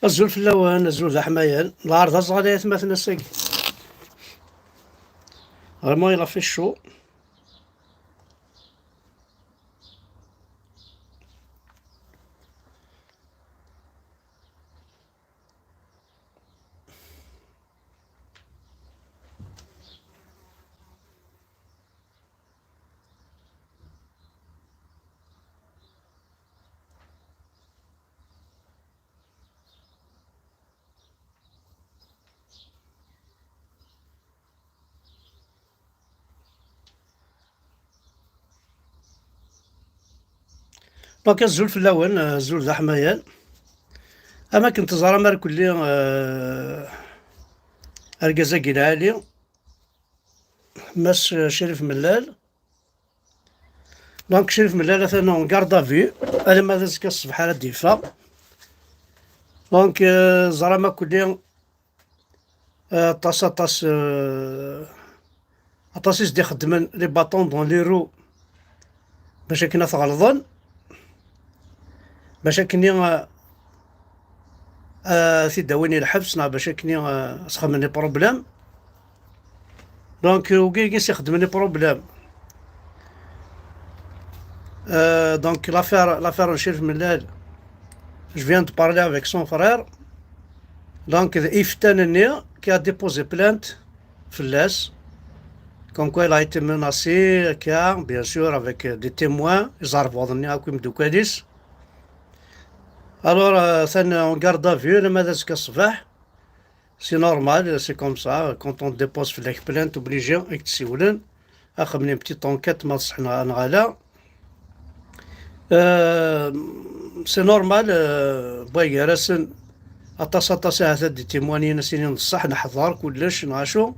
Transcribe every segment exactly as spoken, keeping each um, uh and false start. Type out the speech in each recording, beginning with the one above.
Azul fell-awen, azul d aḥmayan. Lɛerḍ aẓɣal ay atmaten ass-agi. Vraiment, il a fait chaud. Donc, azul fell-awen, azul d aḥmayan. Am akken teẓram, ar kulli, euh, argaz-agi lɛali, Mass Crif Mellal. Donc, Crif Mellal atan en garde à vue, alamma d azekka ṣṣbeḥ ara d-yeffeɣ. Donc, euh, ẓram akk-, euh, aṭas, aṭas, euh, aṭas i s-d-ixeddmen les bâtons dans les roues bac akken ad t-ɣelḍen, bac akken, euh, euh, t-id-awin i lḥebs, neɣ bac akken, euh, ad s-xedmen les problèmes. Donc, euh, wigi i s-ixeddmen les problèmes. Euh, donc, l'affaire, l'affaire n Crif Mellal, je viens de parler avec son frère. Donc, d iftan-nni qui a déposé plainte fell-as. Comme quoi, il a été menacé, car, bien sûr, avec, euh, des témoins, iẓerbuḍen-nni akk imeddukal-is. Alors, euh, atan en garde à vue, alamma d azekka ṣṣbeḥ. C'est normal, c'est comme ça. Quand on dépose fell-ak plainte, obligé i k-d-siwlen. Ad xedmen une petite enquête, ma tṣeḥ neɣ, neɣ ala. Euh, c'est normal, euh, wway gar-asen aṭas, aṭas ahat ad d-témoignen, ad s-inin d ṣṣeḥ, neḥḍer kullec, neɣ acu.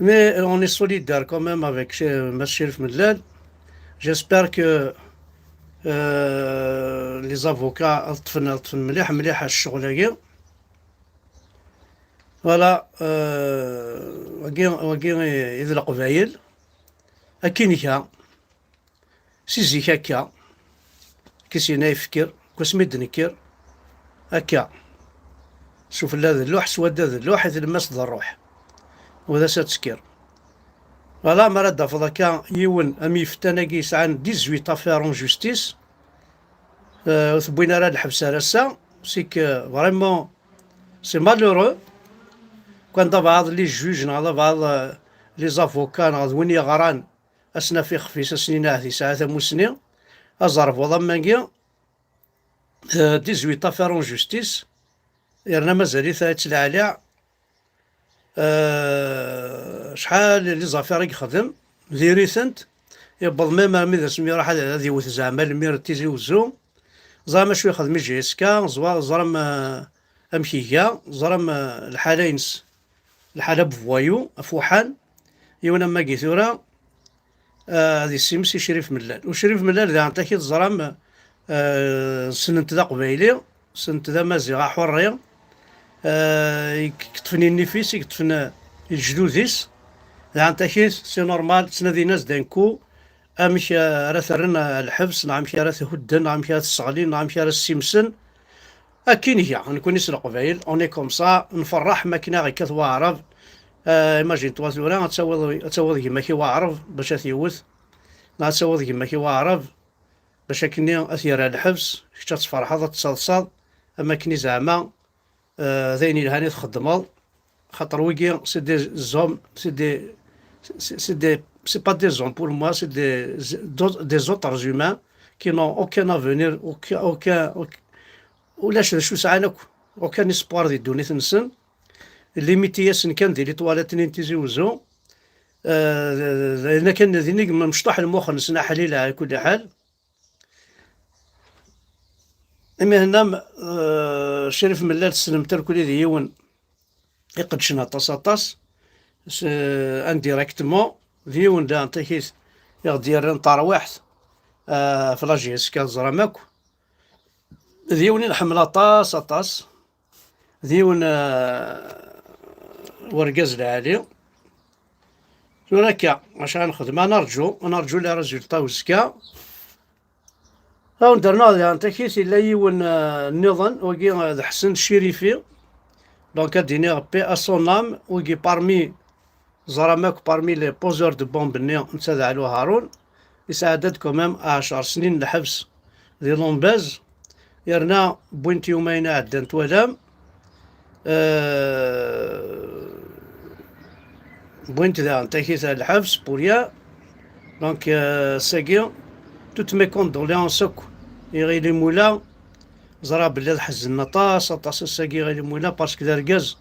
Mais, euh, on est solidaire quand même avec, euh, Mass Crif Mellal. J'espère que, euh, les avocats ad ṭṭfen, ad ṭṭfen mliḥ, mliḥ ccɣel-agi. Voilà, euh, wagi, wagi i, i d Leqbayel. Akkin iga. Si zik akka. Kis yenna ifker, deg wasmi d-nekker. Akka. Sufella d lluḥ, swadda d lluḥ, i tlemmast d ṛṛuḥ. U d as ad tekker. Voilà, mi ara d-tafeḍ akka yiwen am yiftan-agi yesɛan dix-huit affaires en justice, euh, ur t-wwin ara lḥebs ar ass-a, c'est que vraiment, c'est malheureux. Quand d abɛaḍ les juges, neɣ d abɛaḍ, euh, les avocats, neɣ d win yeɣran, ad s-naf ixef-is, ad s-nini ahat yesɛa tamussni, aẓerbuḍ am wagi, euh, dix-huit affaires en justice, yerna mazal-it ad yettleɛliɛ. Euh, acḥal les affaires i yexdem, diri-tent, yewweḍ même armi d asmi iruḥ ad, ad iwet zeɛma lmir n Tizi Wezzu. Ẓram acu yexdem i J S K, ẓwa-, ẓram, euh, amek iga, ẓram, euh, lḥala-ines, lḥala n uwayu, afuḥan, yiwen am wagi tura, euh, ad yessimes i Crif Mellal. U Crif Mellal daɣen taki teẓram, euh, ssnen-t d aqbayli, ssnen-t d amaziɣ aḥurri, euh, i yeṭṭfen i nnif-is, i yeṭṭfen, euh, i lejdud-is. Daɣen taki, c'est normal, ttnadin-as-d un coup, amek, euh, ara t-rren, euh, lḥebs, neɣ amek ara t-hudden, neɣ amek ara t-sseɣlin, neɣ amek ara s-ssimsen. Akken iga, nekkni s Leqbayel, on est comme ça, nferreḥ mi akken aɣ-ikkat waɛrab. Euh, imagine-toi tura, ad tawiḍ, ad tawiḍ gma-k i waɛrab bac ad t-yewwet, neɣ ad tawiḍ gma-k i waɛrab bac akken ad t-yerr ɣer lḥebs, kečč ad tferḥeḍ, ad tettaḍsaḍ, am akken i zeɛma, euh, d ayen yelhan i txeddmeḍ. Xaṭer wigi, c'est des hommes, c'est des, c'est, c'est des, c'est pas des hommes pour moi, c'est des, d'autres, des autres humains qui n'ont aucun avenir, aucun, aucun, aucun, ulac d acu sɛan akk, aucun espoir di ddunit-nsen. Limiti-yasen kan di les toilettes-nni n Tizi Wezzu. Euh, d, d, d ayen akken d inig mecṭuḥ lmux-nsen, aḥlil ɛla kulli ḥal. Imi hennam, euh, Crif Mellal tessnem-t irkelli d yiwen iqeddcen aṭas, aṭas, s, indirectement, d yiwen daɣen takit i ɣ-d-yerran tarwiḥt, euh, ɣef la J S K, teẓram akk. D yiwen i nḥemmel aṭas, aṭas. D yiwen, euh, wergaz lɛali. Tura akka, acu ara nexdem? Ad nerǧu, ad nerǧu les résultats uzekka. Awen-d-rnaɣ diɣen takit, yella yiwen, eh, nniḍen, wagi, eh, d Ḥsen Cirifi. Donc, ad d-iniɣ paix à son âme, wagi parmi, ẓram akk parmi les poseurs de bombe-nni, netta d Ɛlu Harun. Yesɛedda-d quand même ɛecṛ snin n lḥebs di Lombez. Yerna wwin-t yumayen iɛeddan, twalam. Euh, wwin-t daɣen takit ar lḥebs, pour rien. Donc, euh, sagi, toutes mes condoléances akk i Ɣili Mula. Ẓriɣ belli ad ḥeznen aṭas, aṭas ass-agi i Ɣili Mula, parce que d argaz,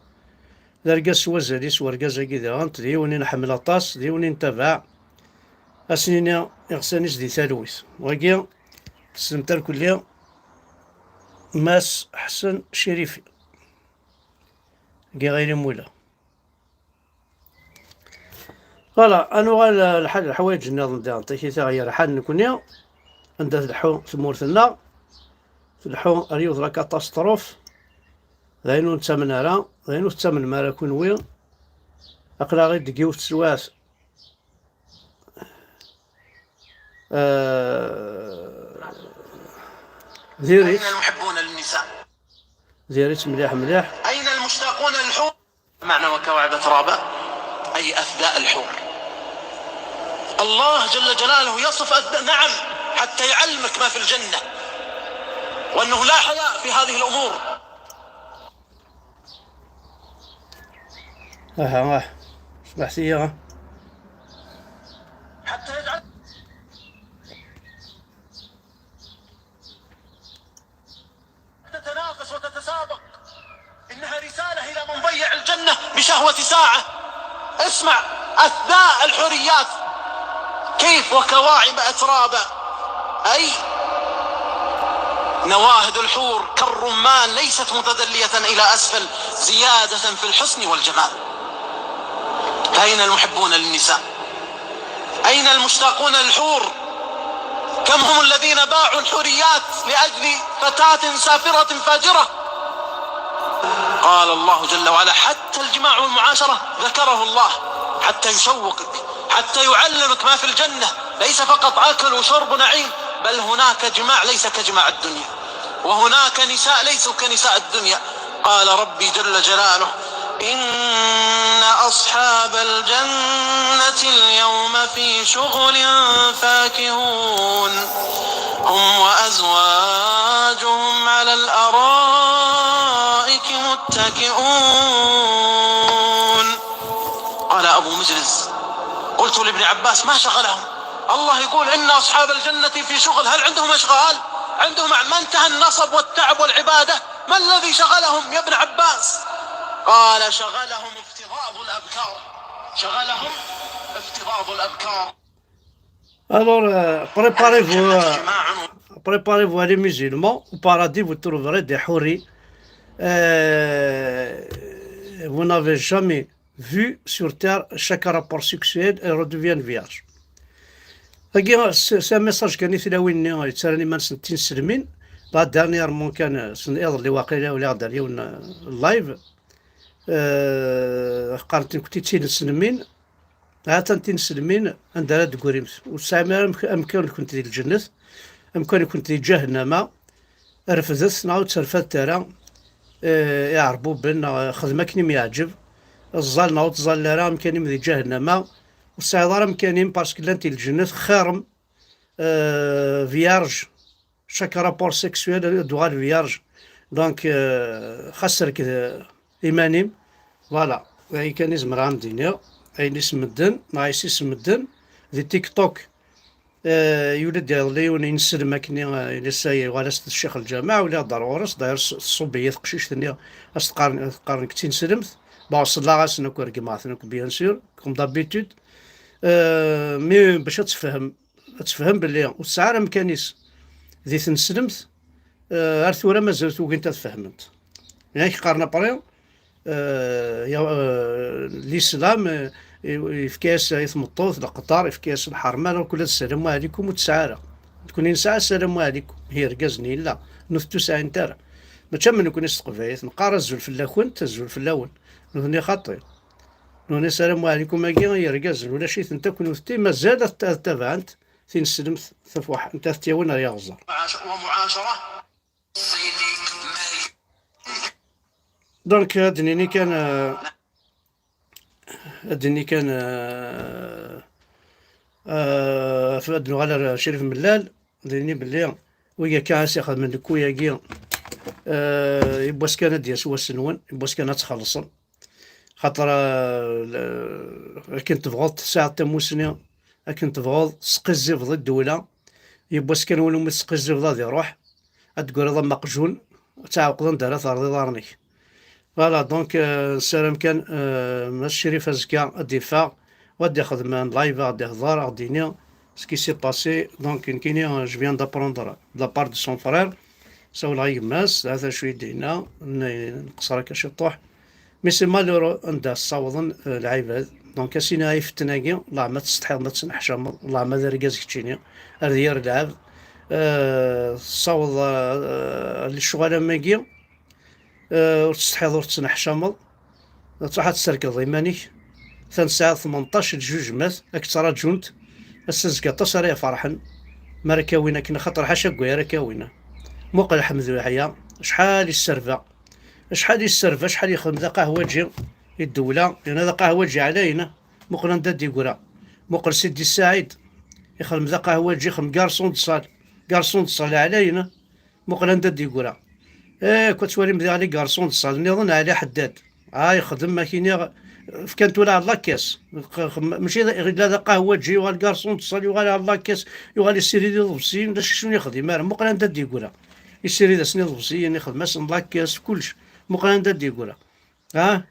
d argaz s wazal-is, urgaz-agi daɣen, d yiwen i nḥemmel aṭas, d yiwen i ntabaɛ. Ad s-nini iɣsan-is di talwit. Wagi, tessnemt irkelli, Mass Ḥsen Cirifi. Deg Iɣili Mula. Voilà, ad nuɣal lḥal leḥwayeǧ nniḍen daɣen, takit i ɣ-yerḥan nekni, anda tleḥḥu tmurt-nneɣ, tleḥḥu ar yiwet la catastrophe, d ayen ur nettamen ara, d ayen ur tettamnem ara kunwi. Aql-aɣ-id deg yiwet teswiɛt, euh, diri-tt, أين المحبون للنساء؟ Diri-tt mliḥ mliḥ. أين المشتاقون للحور؟ معنى وكواعب أترابا، أي أفداء الحور. الله جل جلاله يصف أفداء، نعم، حتى يعلمك ما في الجنة، وأنه لا حياء في هذه الأمور. Aha, ah. Smaḥ-iyi, ah. حتى يجعل تتنافس وتتسابق. إنها رسالة إلى من ضيع الجنة بشهوة ساعة. اسمع، أثناء الحريات كيف وكواعب أترابا، أي نواهد الحور كالرمان ليست متدلية إلى أسفل زيادة في الحسن والجمال. أين المحبون للنساء؟ أين المشتاقون للحور؟ كم هم الذين باعوا الحوريات لأجل فتاة سافرة فاجرة؟ قال الله جل وعلا: حتى الجماع والمعاشرة ذكره الله حتى يشوقك، حتى يعلمك ما في الجنة، ليس فقط أكل وشرب ونعيم، بل هناك جماع ليس كجماع الدنيا، وهناك نساء ليسوا كنساء الدنيا. قال ربي جل جلاله: إن أصحاب الجنة اليوم في شغل فاكهون، هم وأزواجهم على الأرائك متكئون. قال أبو مجلس: قلت لابن عباس: ما شغلهم؟ الله يقول: إن أصحاب الجنة في شغل، هل عندهم أشغال؟ عندهم أع-، ما انتهى النصب والتعب والعبادة؟ ما الذي شغلهم يا ابن عباس؟ قال: شغلهم افتضاض الأبكار، شغلهم افتضاض الأبكار. Alors, euh, préparez-vous, euh, préparez-vous à les musulmans. Au paradis, vous trouverez des houris. Euh, vous n'avez jamais vu sur terre chaque rapport sexuel et redeviennent vierges. Agi, c'est, c'est un message kan i tlawin-nni yettarran iman-nsen d tinesselmin. Bah, dernièrement kan, euh, s-, iḍelli waqila, walaɣ-d ar yiwen, euh, live. Euh, qqarent nekkenti d tinesselmin. Ha-t-an tinesselmin, anda ara d-teggrimt? Ur tesɛim ara amk-, amkan-nkent di lǧennet, amkan-nkent di ǧahennama. Refdet neɣ ur tterfadet ara, eh, iɛerbuben, neɣ xdem akken i m-yeɛǧeb. Ẓẓal neɣ ur ttẓallil ara, amkan-im di ǧahennama. Ur tesɛiḍ ara amkan-im parce que llant di lǧennet, xir-m, eh, vierge. Chaque rapport sexuel ad uɣal vierge. Donc, euh, xas rked, euh, iman-im. Voilà. D ayen kan i zemreɣ ad m-d-iniɣ. Ayen i s-medden, neɣ ayen s-medden, di TikTok, euh, yuli-d iḍelli yiwen ineslem akkenni, euh, yenna-as yuɣal-as-d ccix lǧameɛ, uliɣ-d ar ɣur-s, d'ailleurs, s-, tṣubb-iyi teqcict-nni, as-teqqaren, teqqaren deg tineslemt. Bon, ṣellaɣ-asen akk, regmeɣ-ten akk, bien sûr, comme d'habitude. Euh, mais bac ad tefhem, ad tefhem belli ur tesɛi ara amkan-is di tneslemt, eh, ar tura mazal-t ugint ad fehment. Yak qqaren après, eh, ya-, eh, l'islam, eh, yefka-yas i tmeṭṭut leqder, yefka-yas lḥerma, alors kul ad ssalamu ɛlikum ur tesɛi ara. Nekkni nesɛa ssalamu ɛlikum, i yergazen yella, nutenti ur sɛint ara. Mačči am nekkni s teqbaylit, neqqar azul fell-akent, azul fell-awen. Nutni xaṭi. Nutni ssalamu ɛlikum-agi i yergazen, ulac-itent akk nutenti, mazal ad, ad tabɛent tineslemt tafuḥ n At Yawin ar Yaɣẓer. Donc, ad d-nini kan, euh, ad d-nini kan, euh, euh, ad nuɣal ar Crif Mellal, ad d-nini belli wigi akka as ixedmen lekku-agi, euh, yiwwas kan ad d-yas wass-nwen, yiwwas kan ad txellṣem. Xaṭer, euh, le-, akken tebɣuḍ tesɛiḍ tamusni, akken tebɣuḍ tesqizzibeḍ i ddewla, yiwwas kan win umi tesqizzibeḍ ad iruḥ, ad d-tegreḍ am aqjun, ad tɛawqeḍ anda ara terreḍ iḍarren-ik. Voilà, donc, euh, nessaram kan, euh, Mass Crif azekka ad d-iffeɣ, u ad d-ixdem un live, ad d-ihḍer, ad d-ini ce qui s'est passé. Donc, nekkini, euh, je viens d'apprendre de la part de son frère. Sawleɣ i gma-s, hata acu i d-yenna, n-, nqeṣṣer akka ciṭuḥ. Mais c'est malheureux anda ssawḍen, euh, lɛibad. Donc, a s-iniɣ i ifetten-agi, Allah ma tsetḥiḍ, ma tettneḥcameḍ, Allah ma d argaz keččini, ar d yir lɛebd. Euh, tessaweḍ, euh, lecɣal am wagi, euh, ur tettsetḥiḍ, ur tettneḥcameḍ, ad truḥ ad tserkeḍ iman-ik. Atan tesɛiḍ tmenṭac n tjujmat ad k-ttraǧunt. Ass azekka aṭas ara iferḥen mi ara k-awin akken, axaṭer ḥaca deg waya ara k-awin. Muqel Ḥmed Uyeḥya, acḥal isserba, acḥal isserba, acḥal yexdem d aqahwaǧi i ddewla, yerna d aqahwaǧi ɛlayen. Muqel anda d-yeggra. Muqel Sidi Ssaɛid, yexdem d aqahwaǧi, yexdem garçon de salle, garçon de salle ɛlayen. Muqel anda d-yeggra. Eh, ad twalim diɣ les garçons de salle nniḍen, Ɛli Ḥeddad. Ah, yexdem, ma k-iniɣ, fkan-t ula ɣer la caisse. Q-, q-, mačči d, illa d aqahwaǧi, yuɣal garçon de salle, yuɣal ɣer la caisse, yuɣal yessirid iḍebsiyen, d acu i yexdim ara. Muqel anda d-yeggra. Yessirid-asen iḍebsiyen, ixdem-asen la caisse, kullec. Muqel anda d-yeggra. Ah,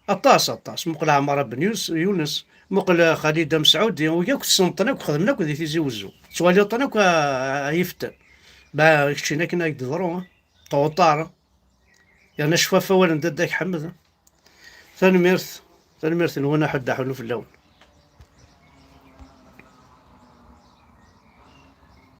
aṭas, aṭas. Muqel Ɛmara Ben Yus-, Yunes, muqel, eh, Xalida Mesɛudi, wigi akk tessneḍ-ten akk, xedmen akk di Tizi Wezzu. Tettwaliḍ-ten akk, ah, ay ifetten. Ba, keččini akken ad k-d-ḍru, ah. Trop tard, ah. Yerna cfaf awal n Dadda-k Ḥmed, ah. Tanemmirt, tanemmirt-nwen, aḥuddu aḥunnu fell-awen.